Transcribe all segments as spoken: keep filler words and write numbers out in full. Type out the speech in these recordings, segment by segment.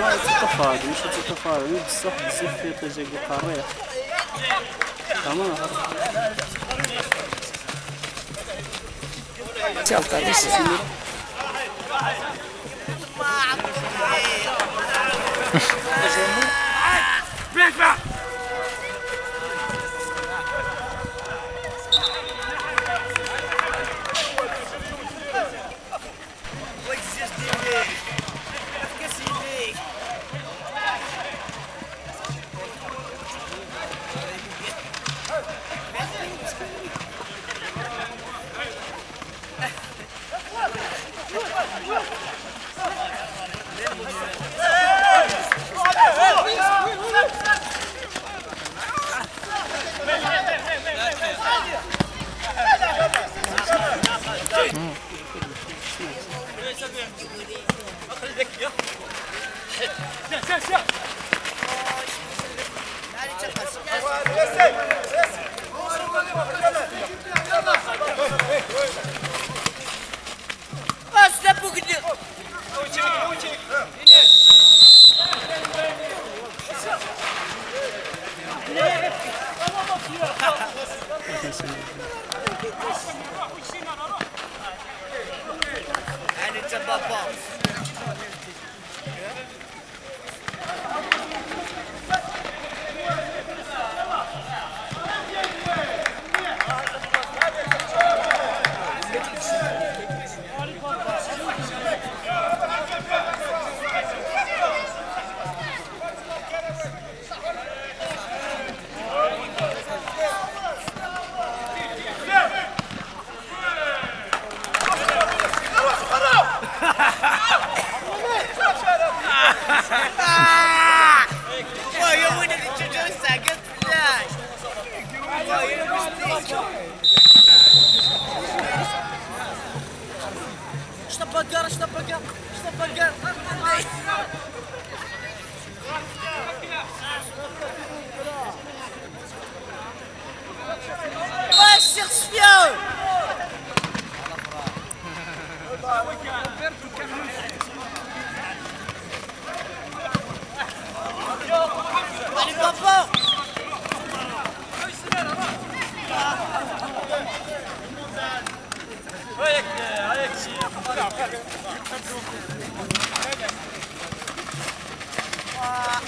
تطفى هذه، مش تطفى هذه، بصح بزاف في طيزيك القريح. تمام.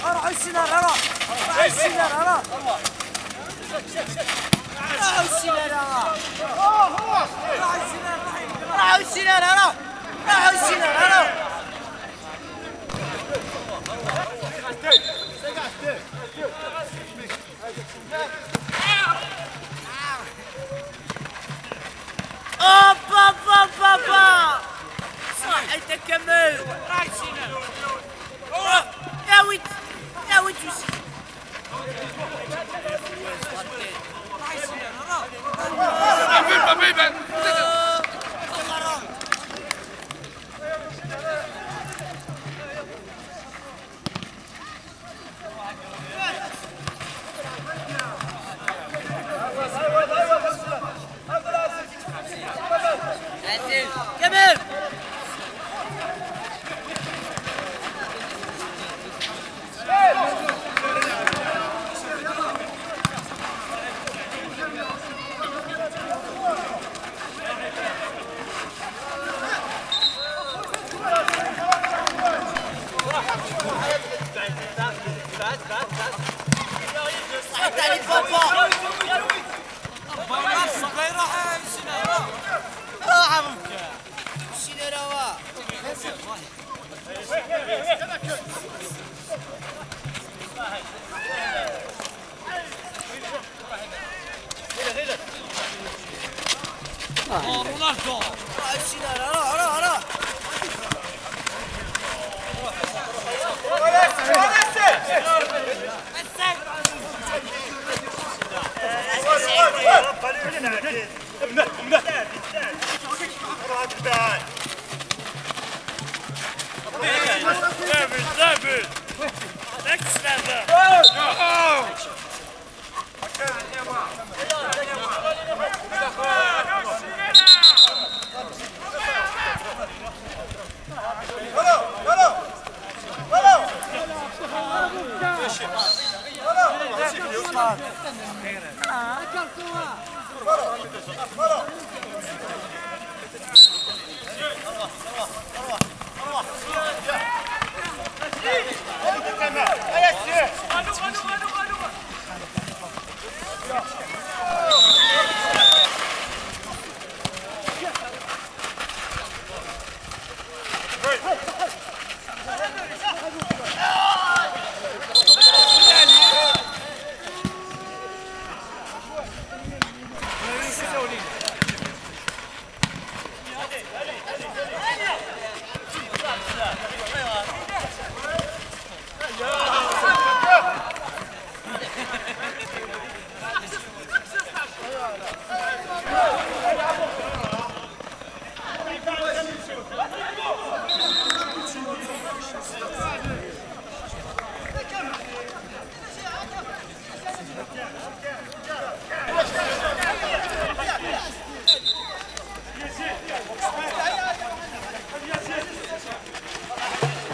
روح السينار، روح. روح السينار، روح. روح السينار، روح. روح السينار، روح. روح السينار، روح. روح السينار، روح. اوبا، اوبا، اوبا، اوبا. صح، انت كمل. يا ود، يا ود يوسف.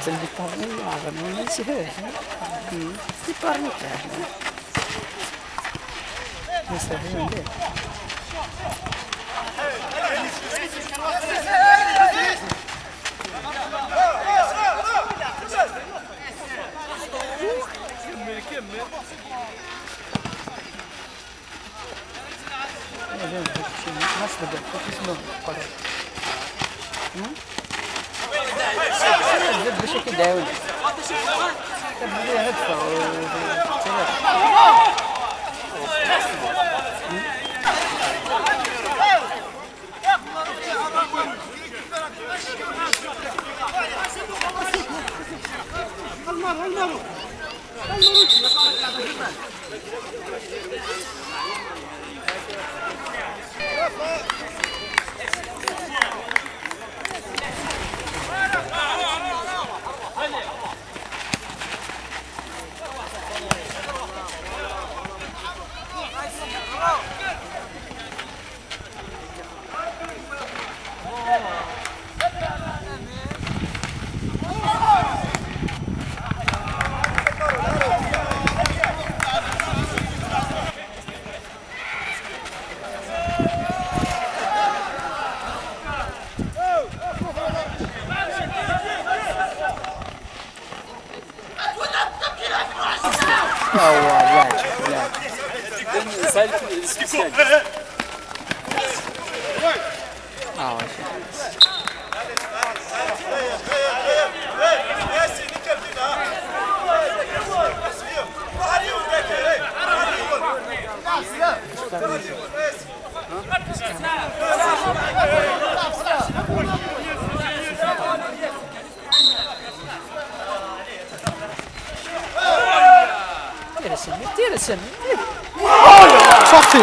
Atan deg parmi yeɛḍen, ur nesɛi ara. Di parmi kan. Nesɛi anda. Kemmel, kemmel. Tira-sen, tira-sen. Sorti.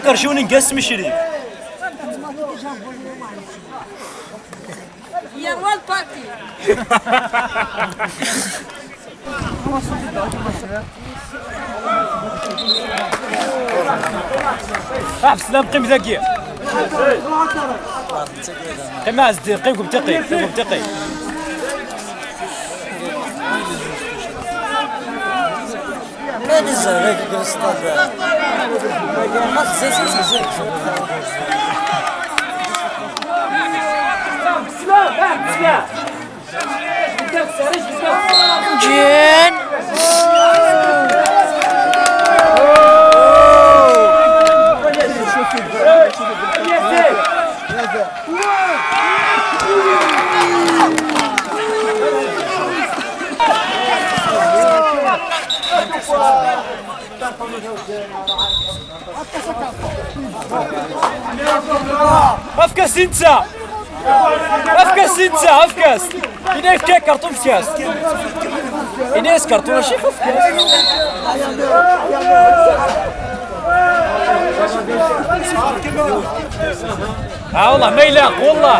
ikerciwen n Gas Micri. Yerwa lpati. Ruḥ beslam, qqim dagi. Qqim a Ɛezdin, qqim deg umtiqi, qqim deg umtiqi. Mani zerrek deg lsṭad? Ma tezzi, tezzi, tezzi. Jin. Efk-as i netta! Efk-as i netta! Efk-as! Ini-as kan karṭun, efk-as! Ini-as karṭun, mačči efk-as! Ah, والله ما يلاق، والله.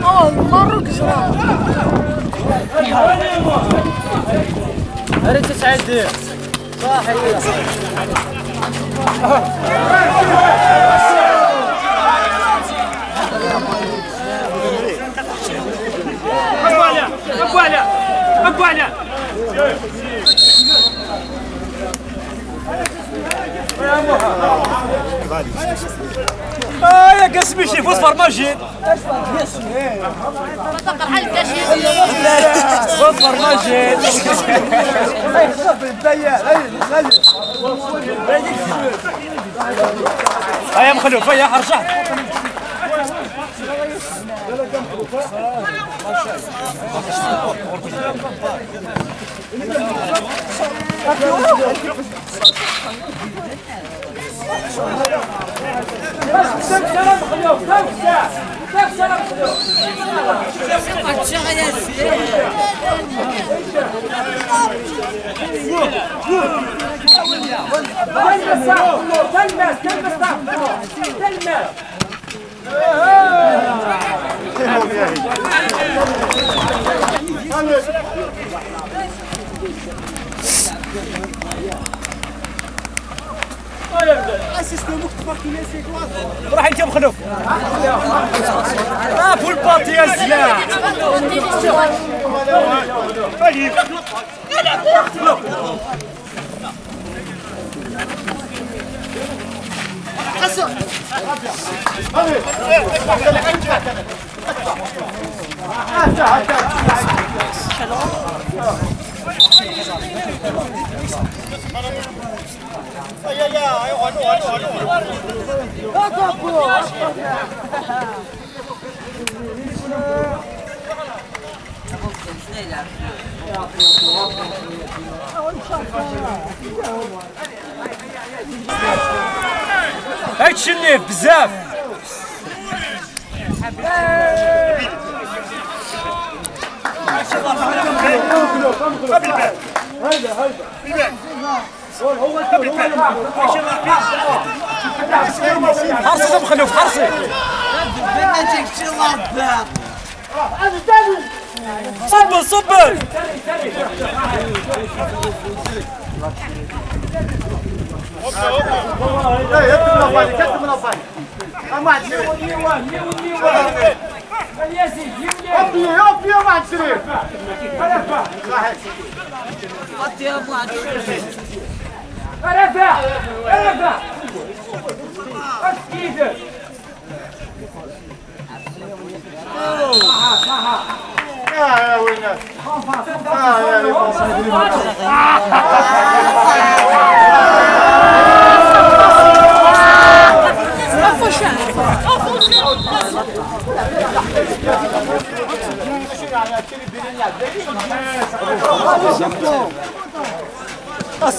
اه، المروك زرا. راه تتعدى. صح، هي. أقوى عليها، أقوى عليها، أقوى عليها. آه، يا قاسم، شي فوز فرماجي. بطاقة الحل كاشي. بطل ماجد. هيا مخلوف، هيا حرشح. راح انت مخلوف. اه، فول بارتي يا زلام. هاي تشني بزاف. حرصي يا مخلوف، حرصي. صبر، صبر.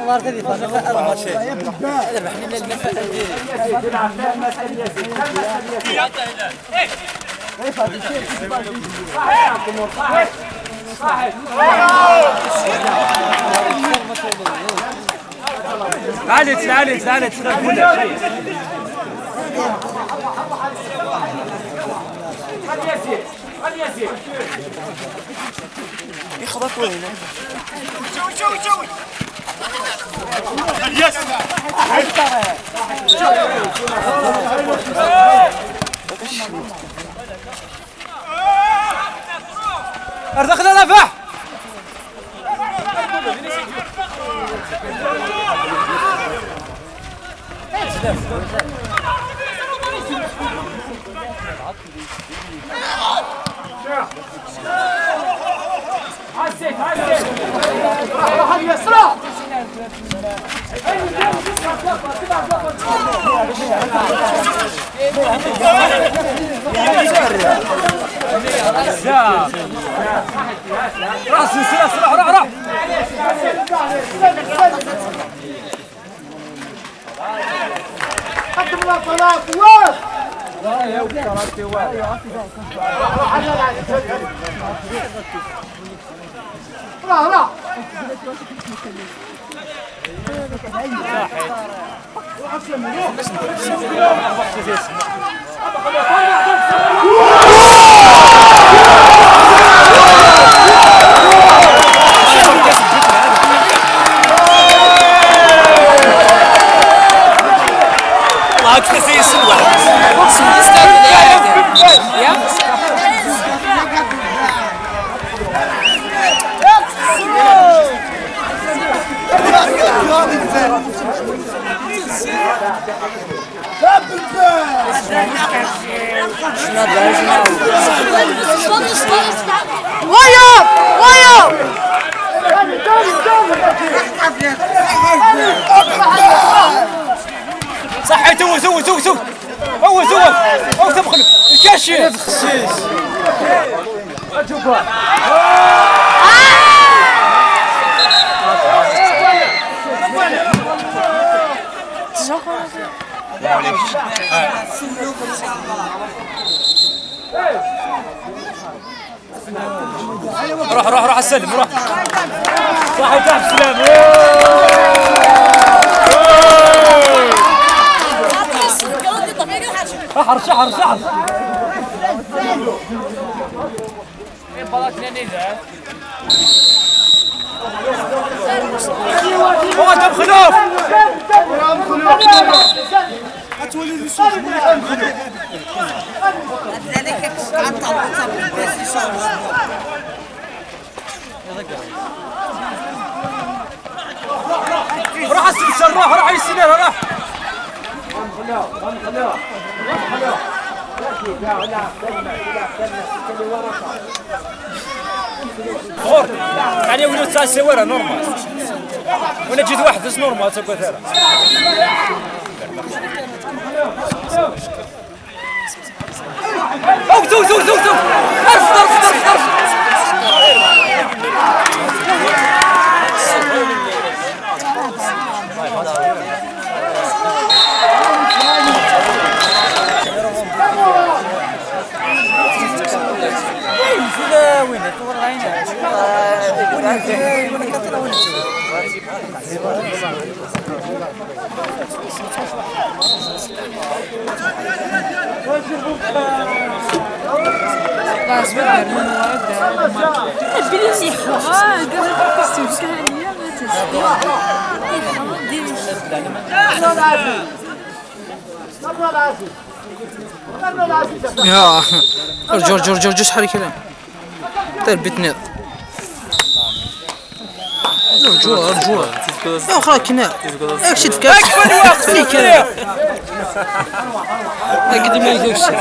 الله يرضى عليك، أنا فاهم. أنا بحنين لنا فاهم. تعالي، تعالي، تعالي، تعالي. يخبط وين؟ يس. ارزق لنا فح. راسي، سلاح، سلاح، روح، روح. قدم لها صلاة، واش؟ راه، راه. الله أكثر زي السن واحد. يا؟ ويو! ويو! صحيتو، وزو، وزو، وزو. هو، هو، هو تبخل. الكاشي. روح، روح، روح، السلم، روح. صح، وتحت السلام. احرش، احرش، احرش. هو جاب خلوف. غتولي لي سوق. هاد العليك كتوقع الطابور، صافي، البيت ان شاء الله. روح السلسل، روح، روح، يسير، روح. فور. يعني ولو تسعة سوارة نورمال. ولا جيت واحد نورمال، تقول ثلاثة. أو، زوج، زوج، زوج، زوج. أرفض، أرفض، أرفض، أرفض. يا، ارجو، ارجو، ارجو، ارجو، شحال كلام. تربيتني. ارجو، ارجو. يا اخي، كنا. ياك شي تفكر. فيك. هاك ديما يدير الشيء.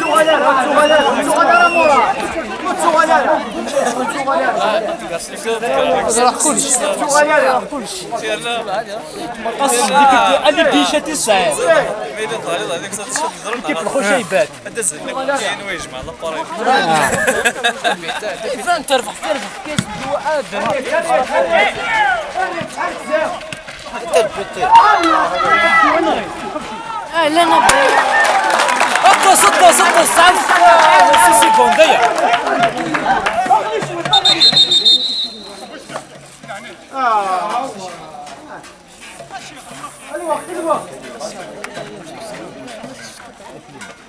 راه كلشي. راه كلشي. قصد ديك اللي بيشاتي الصعيب. كيف الخشيبات. هذا زين، كاين ويجمع لاباري. يبان تربح، تربح كاش الدواء هذا. اه، لا، لا. اطلس، اطلس، اطلس، سعد. سي سيكوند، هيا.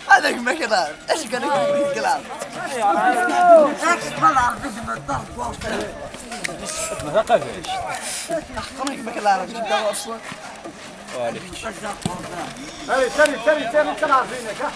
هذاك ما كيضرب. اش قال لك ما كيضرب؟ اش طلع بجمع الضرب؟ ما ثقفش. اخطرك ما كيضرب، اش قال اصلا؟ هذه، هذه، هذه، هذه، هذه، هذه.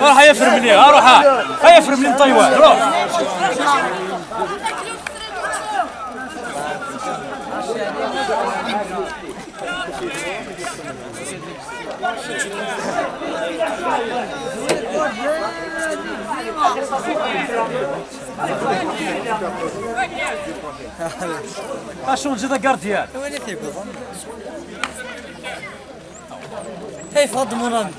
روح يا فرملي، ها روح، ها يا فرملي من تايوان، روح. اشو الجدة كارديان؟ هي فاض منام.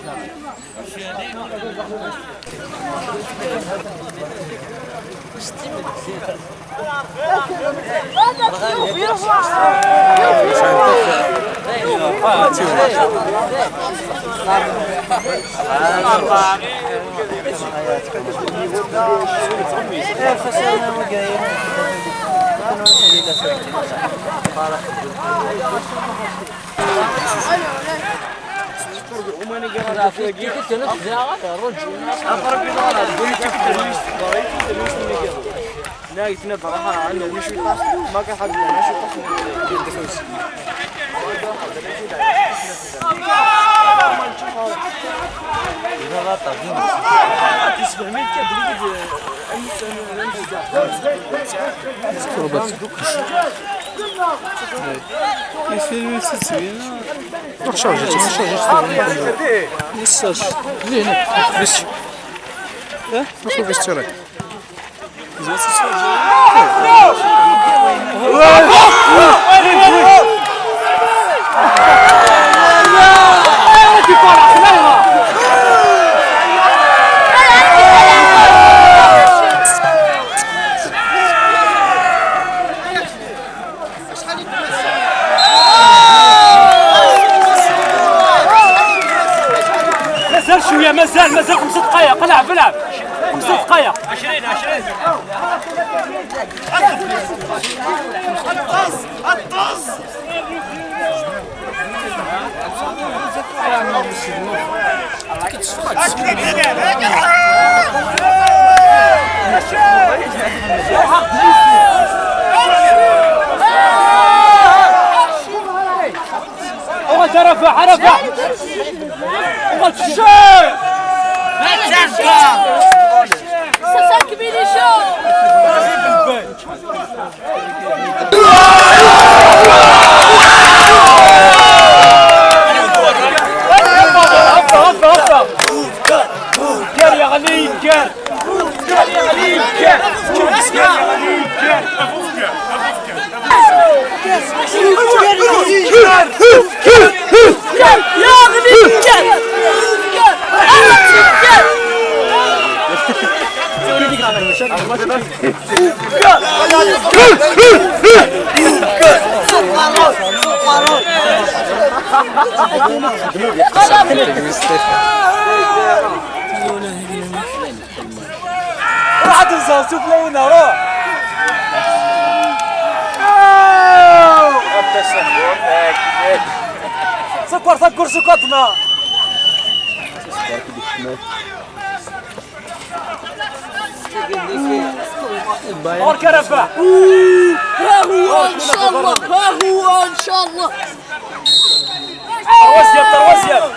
ما شارجيتش، ما شارجيتش. لسه. ليه هنا؟ بس. ها؟ ما شوف اش ترى. مازال شوية، مازال، مازال خمس دقايق. العب، العب. خمس دقايق. عشرين، عشرين. الطز، الطز. اقعد رفع، رفع. اقعد شير. Ça, ça, le communication. هبا، هبا، هبا. كار يا غني، كار. كار يا غني، كار. كار يا غني، كار. روح تنسى، شوف لينا، روح. سكر، سكر، سكرتنا. بارك ربح. ها هو ان شاء الله، ها هو ان شاء الله. تروازيام، تروازيام.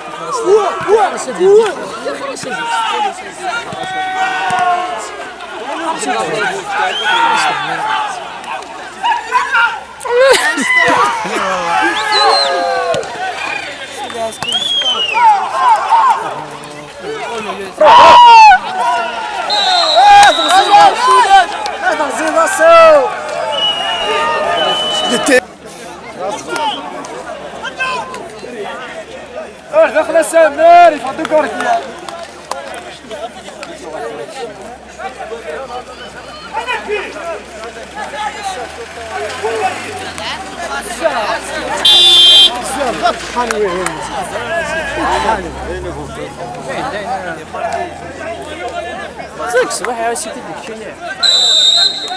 اخ، دخل سمير يفضل كورتيا. زيك صباح يا سيدي ديك شنو؟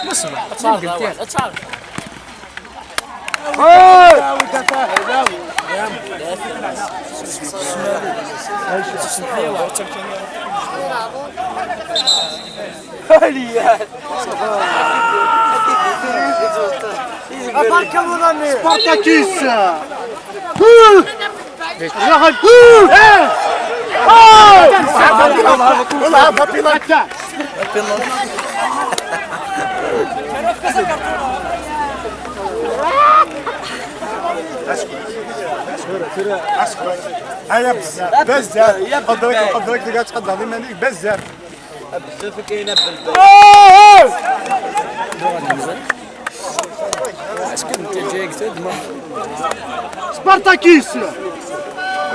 ما صباح، تصار، تصار. سبارتاكيس. هيا بزاف، بزاف. قدرك، قدرك تقعد تحضر لي مانيك بزاف. بزاف كاينه بالبلد. اسكت انت جايك تدمر. سبارتاكيس.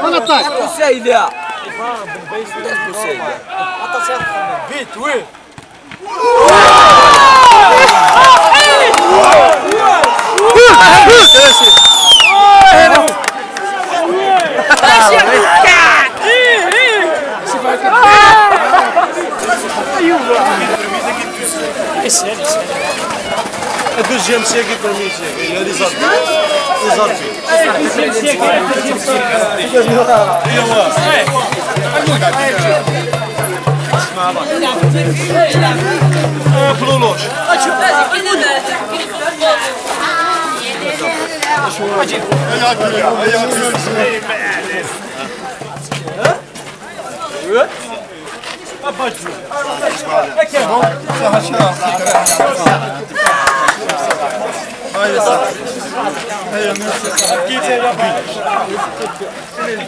انا طايح. سهله. سهله. بيت وين؟ Deuxième série, premier série, il y a des arbitres. Les arbitres.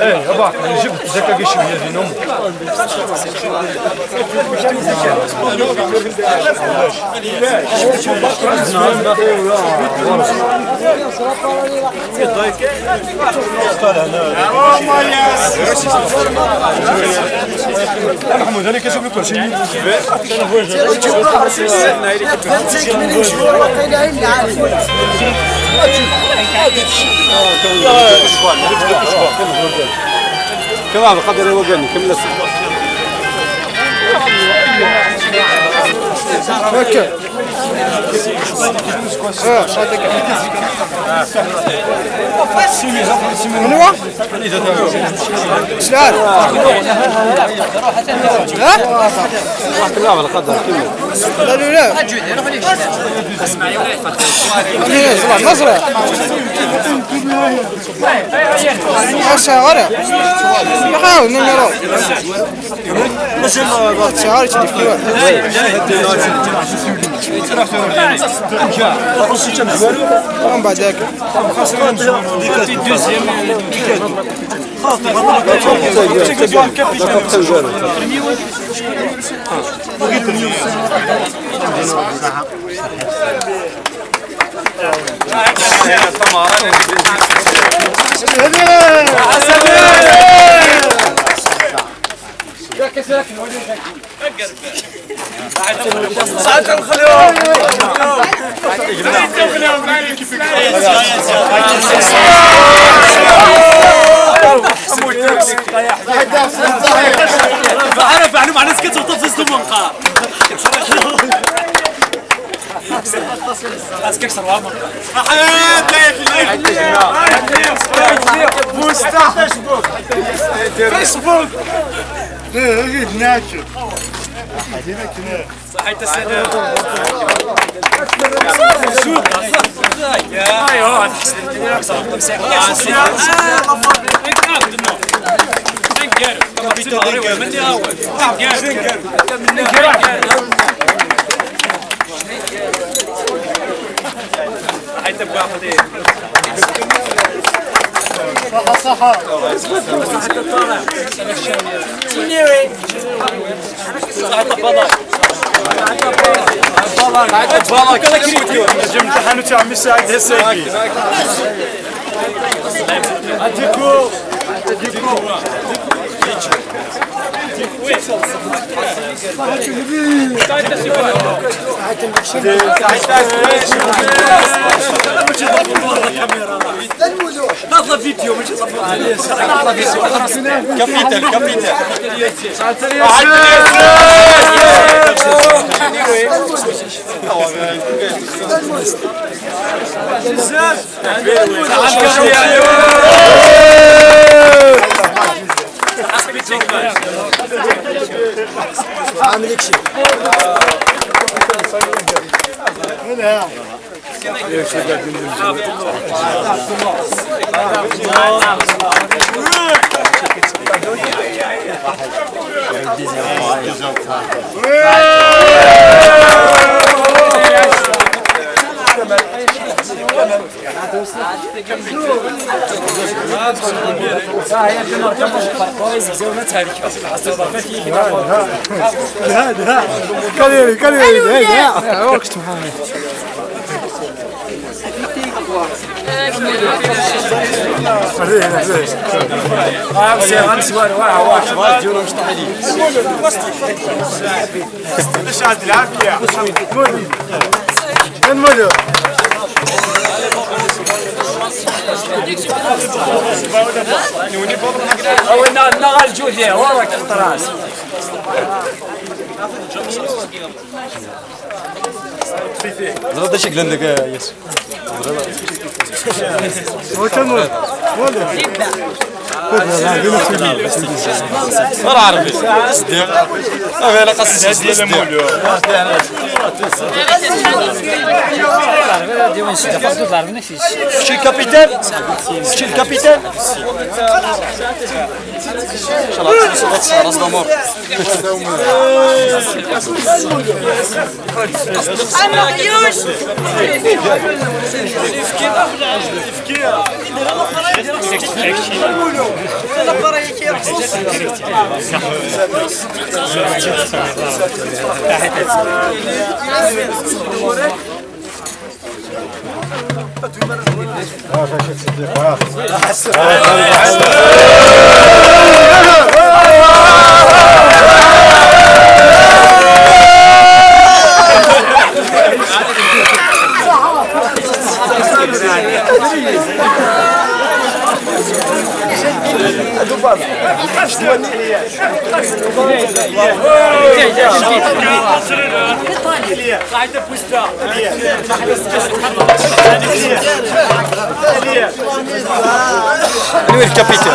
ايه، ابا، جبت دقيقة شوية دينهم. محمود، انا كنشوف لك كلشي. كمان قدر هو قال لي كمل السنة. هكا. اه، هذاك. من هو؟ سلعة. ها؟ واحد اللعبة القدر كله. لا، لا، لا. لا، لا، صباح النصر. يا شاغر. يا خاوي، نيميرو. شاغر، شنو فيها؟ ومن بعد هكا. سعد الخليل. عارف، معلوم على سكت وطفز المنقار. اسكت سروامه. مستحيل. فيسبوك. فيسبوك. ايه، ايه، ناكل. صحيت السلام. ايوه. صحة، صحة. جمت حانوت عمي سعيد هساكي. عندكو. ناخذ فيديو، ماشي صفر. كابيتال، كابيتال. عامل شيء. لا، لا. كاليري، كاليري، لا، لا. عرفت محمد. آه، بس يا غنسوان، واه، واه، شباب، ديروا مش طحينين. ايش هاد العافية؟ المدن. او نا نا الجودي وراك الطراس. زرد شكل عندك يا ياسر. هو تمام. راه عربي. صديق. هذا لا قصص. شي كابيتان. شي كابيتان. ان شاء الله تصير راس دامور. Anwa le capitaine?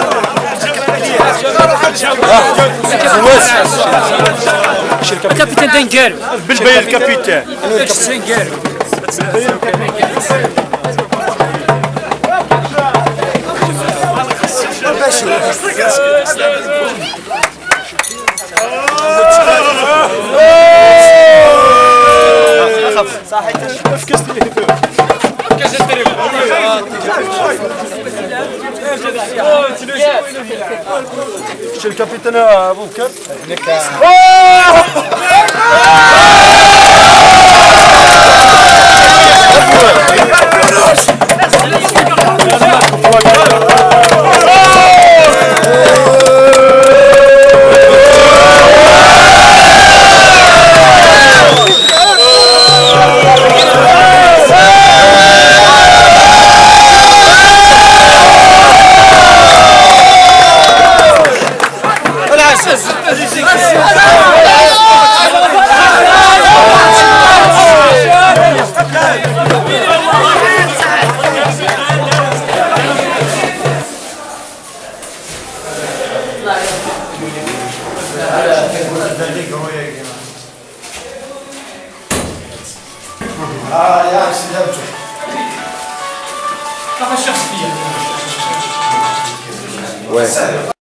Ah, c'est le capitaine. Capitaine Denger. Belbaya le capitaine. Denger. C'est le capitaine, euh, Aboubacar. Ouais.